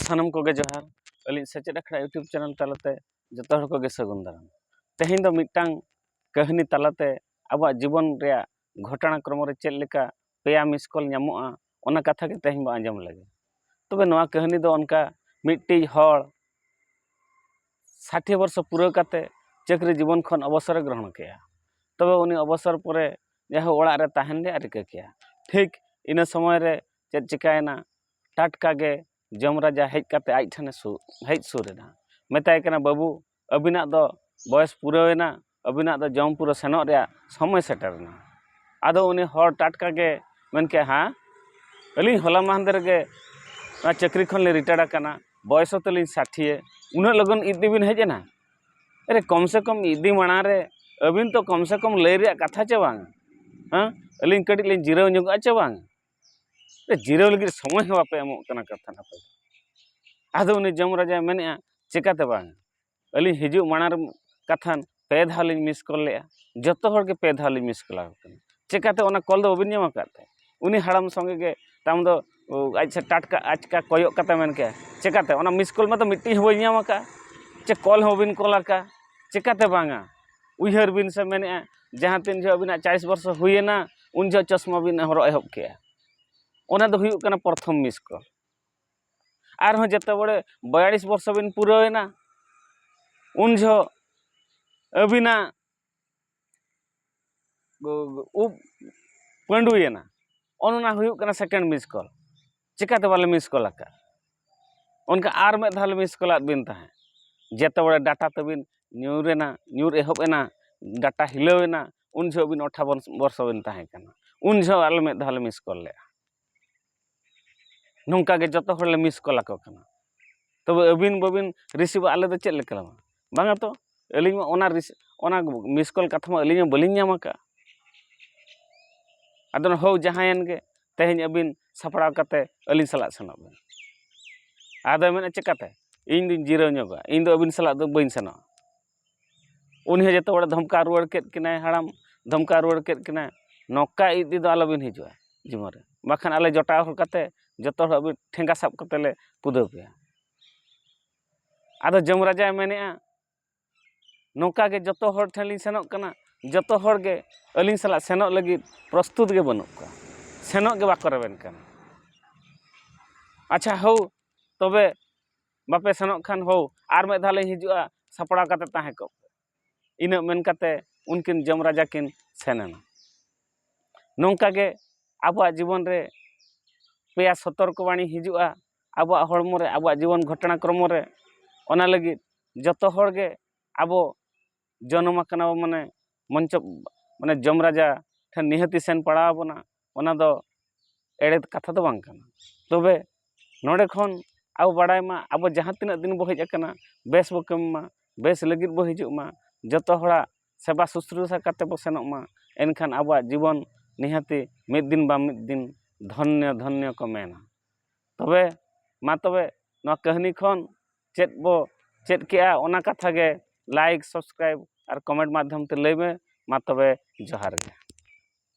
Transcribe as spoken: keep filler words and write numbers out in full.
ᱥᱟᱱᱟᱢ ᱠᱚᱜᱮ ᱡᱚᱦᱟᱨ᱾ ᱟᱹᱞᱤᱧ ᱥᱮᱪᱮᱫ ᱟᱠᱷᱲᱟ YouTube ᱪᱮᱱᱮᱞ ᱛᱟᱞᱟᱛᱮ ᱡᱚᱛᱚ ᱦᱚᱲ ᱠᱚᱜᱮ ᱥᱟᱹᱜᱩᱱ ᱫᱟᱨᱟᱢ᱾ ᱛᱮᱦᱮᱧ ᱫᱚ ᱢᱤᱫᱴᱟᱝ ᱠᱟᱹᱦᱱᱤ ᱛᱟᱞᱟᱛᱮ ᱟᱵᱚᱣᱟᱜ ᱡᱤᱵᱚᱱ ᱨᱮᱭᱟᱜ ᱜᱷᱚᱴᱚᱱᱟ ᱠᱨᱚᱢᱚ ᱨᱮ ᱪᱮᱫ ᱞᱮᱠᱟ ᱯᱮᱭᱟ ᱢᱤᱥ ᱠᱚᱞ ᱧᱟᱢᱚᱜᱼᱟ, ᱚᱱᱟ ᱠᱟᱛᱷᱟ ᱜᱮ ᱛᱮᱦᱮᱧ ᱵᱚ ᱟᱸᱡᱚᱢ ᱞᱮᱜᱮ᱾ ᱛᱚᱵᱮ ᱱᱚᱣᱟ ᱠᱟᱹᱦᱱᱤ ᱫᱚ ᱚᱱᱠᱟ ᱢᱤᱫᱴᱤᱡ ᱦᱚᱲ ᱥᱟᱴᱷᱤ ᱵᱚᱨᱥᱚ ᱯᱩᱨᱟᱹᱣ ᱠᱟᱛᱮ ᱪᱟᱹᱠᱨᱤ ᱡᱤᱵᱚᱱ ᱠᱷᱚᱱ ᱚᱵᱚᱥᱚᱨᱮ ᱜᱨᱚᱦᱚᱱ ᱠᱮᱜᱼᱟ᱾ ᱛᱚᱵᱮ ᱩᱱᱤ ᱚᱵᱚᱥᱚᱨ ᱯᱚᱨᱮ ᱡᱟᱭᱦᱳᱠ ᱚᱲᱟᱜ ᱨᱮ ᱛᱟᱦᱮᱱ ᱨᱮᱭᱟᱜ ᱨᱤᱠᱟᱹ ᱠᱮᱜᱼᱟ᱾ ᱴᱷᱤᱠ ᱤᱱᱟᱹ ᱥᱚᱢᱚᱭ ᱨᱮ ᱪᱮᱫ ᱪᱤᱠᱟᱹᱭᱮᱱᱟ? ᱴᱟᱴᱠᱟ ᱜᱮ ᱡᱚᱢ ᱨᱟᱡᱟ ᱦᱮᱡ ᱠᱟᱛᱮ ᱟᱡ ᱴᱷᱮᱱᱮ ᱥᱩ-, ᱦᱮᱡ ᱥᱩᱨ ᱮᱱᱟ᱾ ᱢᱮᱛᱟᱭ ᱠᱟᱱᱟ, "ᱵᱟᱹᱵᱩ, ᱟᱹᱵᱤᱱᱟᱜ ᱫᱚ ᱵᱚᱭᱮᱥ ᱯᱩᱨᱟᱹᱣ ᱮᱱᱟ, ᱟᱹᱵᱤᱱᱟᱜ ᱫᱚ ᱡᱚᱢ ᱯᱩᱨᱟᱹ ᱥᱮᱱᱚᱜ ᱨᱮᱭᱟᱜ ᱥᱚᱢᱚᱭ ᱥᱮᱴᱮᱨ ᱮᱱᱟ᱾" ᱟᱫᱚ ᱩᱱᱤ ᱦᱚᱲ ᱴᱟᱴᱠᱟ ᱜᱮ ᱢᱮᱱ ᱠᱮᱜᱼᱟ, "ᱦᱮᱸ, ᱟᱹᱞᱤᱧ ᱦᱚᱞᱟ ᱢᱟᱦᱫᱮᱨ ᱜᱮ ᱱᱚᱣᱟ ᱪᱟᱹᱠᱨᱤ ᱠᱷᱚᱱ ᱞᱤᱧ ᱨᱤᱴᱟᱭᱟᱨ ᱟᱠᱟᱱᱟ, ᱵᱚᱭᱮᱥ ᱦᱚᱸ ᱛᱟᱹᱞᱤᱧ ᱥᱟᱴᱷᱤᱭᱮ, ᱩᱱᱟᱹᱜ ᱞᱚᱜᱚᱱ ᱤᱫᱤ ᱵᱤᱱ ᱦᱮᱡ ᱮᱱᱟ? ᱟᱨᱮ, ᱠᱚᱢ ᱥᱮ ᱠᱚᱢ ᱤᱫᱤ ᱢᱟᱲᱟᱝ ᱨᱮ ᱟᱹᱵᱤᱱ ᱛᱚ ᱠᱚᱢ ᱥᱮ ᱠᱚᱢ ᱞᱟᱹᱭ ᱨᱮᱭᱟᱜ ᱠᱟᱛᱷᱟ ᱪᱮ ᱵᱟᱝ? ᱦᱮᱸ, ᱟᱹᱞᱤᱧ ᱠᱟᱹᱴᱤᱡ ᱞᱤᱧ ᱡᱤᱨᱟᱹᱣ ᱧᱚᱜᱚᱜᱼᱟ ᱪᱮ ᱵᱟᱝ? ᱟᱨᱮ, ᱡᱤᱨᱟᱹᱣ ᱞᱟᱹᱜᱤᱫ ᱥᱚᱢᱚᱭ ᱦᱚᱸ ᱵᱟᱯᱮ ᱮᱢᱚᱜ ᱠᱟᱱᱟ ᱠᱟᱛᱷᱟ ᱱᱟᱯᱟᱭ᱾ ᱟᱫᱚ ᱩᱱᱤ ᱡᱚᱢ ᱨᱟᱡᱟᱭ ᱢᱮᱱᱮᱫᱼᱟ, ᱪᱮᱠᱟᱛᱮ ᱵᱟᱝ? ᱟᱹᱞᱤᱧ ᱦᱤᱡᱩᱜ ᱢᱟᱲᱟᱝ ᱨᱮ ᱠᱟᱛᱷᱟᱱ ᱯᱮ ᱫᱷᱟᱣ ᱞᱤᱧ ᱢᱤᱥ ᱠᱚᱞ ᱞᱮᱜᱼᱟ, ᱡᱚᱛᱚ ᱦᱚᱲ ᱜᱮ ᱯᱮ ᱫᱷᱟᱣ ᱞᱤᱧ ᱢᱤᱥ ᱠᱚᱞ ᱟᱠᱚ ᱠᱟᱱᱟ᱾ ᱪᱮᱠᱟᱛᱮ ᱚᱱᱟ ᱠᱚᱞ ᱫᱚ ᱵᱟᱹᱵᱤᱱ ᱧᱟᱢ ᱟᱠᱟᱫ ᱛᱮ?" ᱩᱱᱤ ᱦᱟᱲᱟᱢ ᱥᱚᱸᱜᱮ ᱜᱮ ᱛᱟᱭᱚᱢ ᱫᱚ, ᱩ, ᱟᱡ ᱥᱮ ᱴᱟᱴᱠᱟ ᱟᱪᱠᱟ ᱠᱚᱭᱚᱜ ᱠᱟᱛᱮ ᱢᱮᱱ ᱠᱮᱜᱼᱟ, "ᱪᱮᱠᱟᱛᱮ? ᱚᱱᱟ ᱢᱤᱥ ᱠᱚᱞ ᱢᱟᱛᱚ ᱢᱤᱫᱴᱤᱡ ᱦᱚᱸ ᱵᱟᱹᱧ ᱧᱟᱢ ᱟᱠᱟᱫ, ᱪᱮ ᱠᱚᱞ ᱦᱚᱸ ᱵᱟᱹᱵᱤᱱ ᱠᱚᱞ ᱟᱠᱟᱫ, ᱪᱮᱠᱟᱛᱮ ᱵᱟᱝᱟ?" ᱩᱭᱦᱟᱹᱨ ᱵᱤᱱ ᱥᱮ ᱢᱮᱱᱮᱫᱼᱟ, ᱡᱟᱦᱟᱸ ᱛᱤᱱ ᱡᱚᱦᱚᱜ ᱟᱹᱵᱤᱱᱟᱜ ᱪᱟᱞᱤᱥ ᱵᱚᱨᱥᱚ ᱦᱩᱭᱮᱱᱟ, ᱩᱱ ᱡᱚᱦᱚᱜ ᱪᱚᱥᱢᱟ ᱵᱤᱱ ᱦᱚᱨᱚᱜ ᱮᱦᱚᱵ ᱠᱮᱜᱼᱟ᱾ ᱚᱱᱟ ᱫᱚ ᱦᱩᱭᱩᱜ ᱠᱟᱱᱟ ᱯᱨᱚᱛᱷᱚᱢ ᱢᱤᱥ ᱠᱚᱞ᱾ ᱟᱨᱦᱚᱸ ᱡᱮᱛᱮ ᱵᱟᱲᱮ ᱵᱟᱭᱟᱞᱤᱥ ᱵᱚᱨᱥᱚ ᱵᱤᱱ ᱯᱩᱨᱟᱹᱣᱮᱱᱟ, ᱩᱱ ᱡᱚᱦᱚᱜ ᱟᱹᱵᱤᱱᱟᱜ ᱩᱵ ᱯᱟᱺᱰᱩᱭᱮᱱᱟ᱾ ᱚᱱ ᱚᱱᱟ ᱦᱩᱭᱩᱜ ᱠᱟᱱᱟ ᱥᱮᱠᱮᱱᱰ ᱢᱤᱥ ᱠᱚᱞ᱾ ᱪᱤᱠᱟᱹᱛᱮ ᱵᱟᱞᱮ ᱢᱤᱥ ᱠᱚᱞ ᱟᱠᱟᱫ? ᱚᱱᱠᱟ ᱟᱨ ᱢᱤᱫ ᱫᱷᱟᱣ ᱞᱮ ᱢᱤᱥ ᱠᱚᱞᱟᱫ ᱵᱤᱱ ᱛᱟᱦᱮᱸᱫ᱾ ᱡᱮᱛᱮ ᱵᱟᱲᱮ ᱰᱟᱴᱟ ᱛᱟᱹᱵᱤᱱ ᱧᱩᱨᱮᱱᱟ, ᱧᱩᱨ ᱮᱦᱚᱵ ᱮᱱᱟ, ᱰᱟᱴᱟ ᱦᱤᱞᱟᱹᱣ ᱮᱱᱟ, ᱩᱱ ᱡᱚᱦᱚᱜ ᱵᱤᱱ ᱟᱴᱷᱟᱨᱚ ᱵᱚᱨᱥᱚ ᱵᱤᱱ ᱛᱟᱦᱮᱸ ᱠᱟᱱᱟ᱾ ᱩᱱ ᱡᱚᱦᱚᱜ ᱟᱞᱮ ᱢᱤᱫ ᱫᱷᱟᱣ ᱞᱮ ᱢᱤᱥ ᱠᱚᱞ ᱞᱮᱫᱼᱟ᱾ ᱱᱚᱝᱠᱟ ᱜᱮ ᱡᱚᱛᱚ ᱦᱚᱲ ᱞᱮ ᱢᱤᱥ ᱠᱚᱞ ᱟᱠᱚ ᱠᱟᱱᱟ᱾ ᱛᱚᱵᱮ ᱟᱹᱵᱤᱱ ᱵᱟᱹᱵᱤᱱ ᱨᱤᱥᱤᱵᱷᱟ, ᱟᱞᱮ ᱫᱚ ᱪᱮᱫ ᱞᱮᱠᱟ ᱞᱮ ᱮᱢᱟ? ᱵᱟᱝᱟ ᱛᱚ, ᱟᱹᱞᱤᱧ ᱢᱟ ᱚᱱᱟ ᱨᱤᱥ-, ᱚᱱᱟ ᱢᱤᱥ ᱠᱚᱞ ᱠᱟᱛᱷᱟ ᱢᱟ ᱟᱹᱞᱤᱧ ᱦᱚᱸ ᱵᱟᱹᱞᱤᱧ ᱧᱟᱢ ᱟᱠᱟᱫᱼᱟ᱾ ᱟᱫᱚ ᱦᱳ, ᱡᱟᱦᱟᱸᱭᱮᱱ ᱜᱮ, ᱛᱮᱦᱮᱧ ᱟᱹᱵᱤᱱ ᱥᱟᱯᱲᱟᱣ ᱠᱟᱛᱮ ᱟᱹᱞᱤᱧ ᱥᱟᱞᱟᱜ ᱥᱮᱱᱚᱜ ᱵᱤᱱ᱾ ᱟᱫᱚᱭ ᱢᱮᱱᱟ, "ᱪᱮᱠᱟᱛᱮ? ᱤᱧ ᱫᱩᱧ ᱡᱤᱨᱟᱹᱣ ᱧᱚᱜᱚᱜᱼᱟ, ᱤᱧ ᱫᱚ ᱟᱹᱵᱤᱱ ᱥᱟᱞᱟᱜ ᱫᱚ ᱵᱟᱹᱧ ᱥᱮᱱᱚᱜᱼᱟ᱾" ᱩᱱᱤ ᱦᱚᱸ ᱡᱚᱛᱚ ᱦᱚᱲᱮ ᱫᱷᱚᱢᱠᱟᱣ ᱨᱩᱣᱟᱹᱲ ᱠᱮᱫ ᱠᱤᱱᱟᱭ, ᱦᱟᱲᱟᱢ ᱫᱷᱚᱢᱠᱟᱣ ᱨᱩᱣᱟᱹᱲ ᱠᱮᱫ ᱠᱤᱱᱟᱭ, "ᱱᱚᱝᱠᱟ ᱤᱫᱤ ᱫᱚ ᱟᱞᱚᱵᱤᱱ ᱦᱤᱡᱩᱜᱼᱟ ᱡᱤᱵᱚᱱ ᱨᱮ, ᱵᱟᱠᱷᱟᱱ ᱟᱞᱮ ᱡᱚᱴᱟᱣ ᱠᱟᱛᱮ ᱡᱚᱛᱚ ᱦᱚᱲ ᱟᱵᱚ ᱴᱷᱮᱸᱜᱟ ᱥᱟᱵ ᱠᱟᱛᱮ ᱞᱮ ᱯᱩᱫᱟᱹᱣ ᱯᱮᱭᱟ᱾ ᱟᱫᱚ ᱡᱚᱢ ᱨᱟᱡᱟᱭ ᱢᱮᱱᱮᱜᱼᱟ, ᱱᱚᱝᱠᱟ ᱜᱮ ᱡᱚᱛᱚ ᱦᱚᱲ ᱴᱷᱮᱱ ᱞᱤᱧ ᱥᱮᱱᱚᱜ ᱠᱟᱱᱟ, ᱡᱚᱛᱚ ᱦᱚᱲ ᱜᱮ ᱟᱹᱞᱤᱧ ᱥᱟᱞᱟᱜ ᱥᱮᱱᱚᱜ ᱞᱟᱹᱜᱤᱫ ᱯᱨᱚᱥᱛᱩᱛ ᱜᱮ ᱵᱟᱹᱱᱩᱜ ᱠᱚᱣᱟ, ᱥᱮᱱᱚᱜ ᱜᱮ ᱵᱟᱠᱚ ᱨᱮᱵᱮᱱ ᱠᱟᱱᱟ᱾ ᱟᱪᱪᱷᱟ, ᱦᱳ, ᱛᱚᱵᱮ ᱵᱟᱯᱮ ᱥᱮᱱᱚᱜ ᱠᱷᱟᱱ, ᱦᱳ, ᱟᱨ ᱢᱤᱫ ᱫᱷᱟᱣ ᱞᱤᱧ ᱦᱤᱡᱩᱜᱼᱟ, ᱥᱟᱯᱲᱟᱣ ᱠᱟᱛᱮ ᱛᱟᱦᱮᱸ ᱠᱚᱜ ᱯᱮ᱾ ᱤᱱᱟᱹᱜ ᱢᱮᱱ ᱠᱟᱛᱮ ᱩᱱᱠᱤᱱ ᱡᱚᱢ ᱨᱟᱡᱟ ᱠᱤᱱ ᱥᱮᱱ ᱮᱱᱟ᱾ ᱱᱚᱝᱠᱟ ᱜᱮ ᱟᱵᱚᱣᱟᱜ ᱡᱤᱵᱚᱱ ᱨᱮ ᱯᱮᱭᱟ ᱥᱚᱛᱚᱨᱠᱚ ᱵᱟᱬᱤ ᱦᱤᱡᱩᱜᱼᱟ ᱟᱵᱚᱣᱟᱜ ᱦᱚᱲᱢᱚ ᱨᱮ, ᱟᱵᱚᱣᱟᱜ ᱡᱤᱵᱚᱱ ᱜᱷᱚᱴᱚᱱᱟ ᱠᱨᱚᱢᱚ ᱨᱮ᱾ ᱚᱱᱟ ᱞᱟᱹᱜᱤᱫ ᱡᱚᱛᱚ ᱦᱚᱲ ᱜᱮ ᱟᱵᱚ ᱡᱚᱱᱚᱢ ᱟᱠᱟᱱᱟ ᱵᱚ, ᱢᱟᱱᱮ ᱢᱚᱧᱪᱚ, ᱢᱟᱱᱮ ᱡᱚᱢ ᱨᱟᱡᱟ ᱴᱷᱮᱱ ᱱᱤᱦᱟᱹᱛᱤ ᱥᱮᱱ ᱯᱟᱲᱟᱣ ᱟᱵᱚᱱᱟ᱾ ᱚᱱᱟ ᱫᱚ ᱮᱲᱮ ᱠᱟᱛᱷᱟ ᱫᱚ ᱵᱟᱝ ᱠᱟᱱᱟ᱾ ᱛᱚᱵᱮ ᱱᱚᱰᱮ ᱠᱷᱚᱱ ᱟᱵᱚ ᱵᱟᱲᱟᱭ ᱢᱟ, ᱟᱵᱚ ᱡᱟᱦᱟᱸ ᱛᱤᱱᱟᱹᱜ ᱫᱤᱱ ᱵᱚ ᱦᱮᱡ ᱟᱠᱟᱱᱟ, ᱵᱮᱥ ᱵᱚ ᱠᱟᱹᱢᱤ ᱢᱟ, ᱵᱮᱥ ᱞᱟᱹᱜᱤᱫ ᱵᱚ ᱦᱤᱡᱩᱜ ᱢᱟ, ᱡᱚᱛᱚ ᱦᱚᱲᱟᱜ ᱥᱮᱵᱟ ᱥᱩᱥᱨᱩᱥᱟ ᱠᱟᱛᱮ ᱵᱚ ᱥᱮᱱᱚᱜ ᱢᱟ᱾ ᱮᱱᱠᱷᱟᱱ ᱟᱵᱚᱣᱟᱜ ᱡᱤᱵᱚᱱ ᱱᱤᱦᱟᱹᱛᱤ ᱢᱤᱫ ᱫᱤᱱ ᱵᱟ ᱢᱤᱫ ᱫᱤᱱ ᱫᱷᱚᱱᱭᱚ ᱫᱷᱚᱱᱭᱚ ᱠᱚ ᱢᱮᱱᱟ᱾ ᱛᱚᱵᱮ ᱢᱟ ᱛᱚᱵᱮ ᱱᱚᱣᱟ ᱠᱟᱹᱦᱱᱤ ᱠᱷᱚᱱ ᱪᱮᱫ ᱵᱚ ᱪᱮᱫ ᱠᱮᱜᱼᱟ, ᱚᱱᱟ ᱠᱟᱛᱷᱟ ᱜᱮ like, subscribe ᱟᱨ comment ᱢᱟᱫᱽᱫᱷᱚᱢ ᱛᱮ ᱞᱟᱹᱭ ᱢᱮ᱾ ᱢᱟ ᱛᱚᱵᱮ ᱡᱚᱦᱟᱨ ᱜᱮ᱾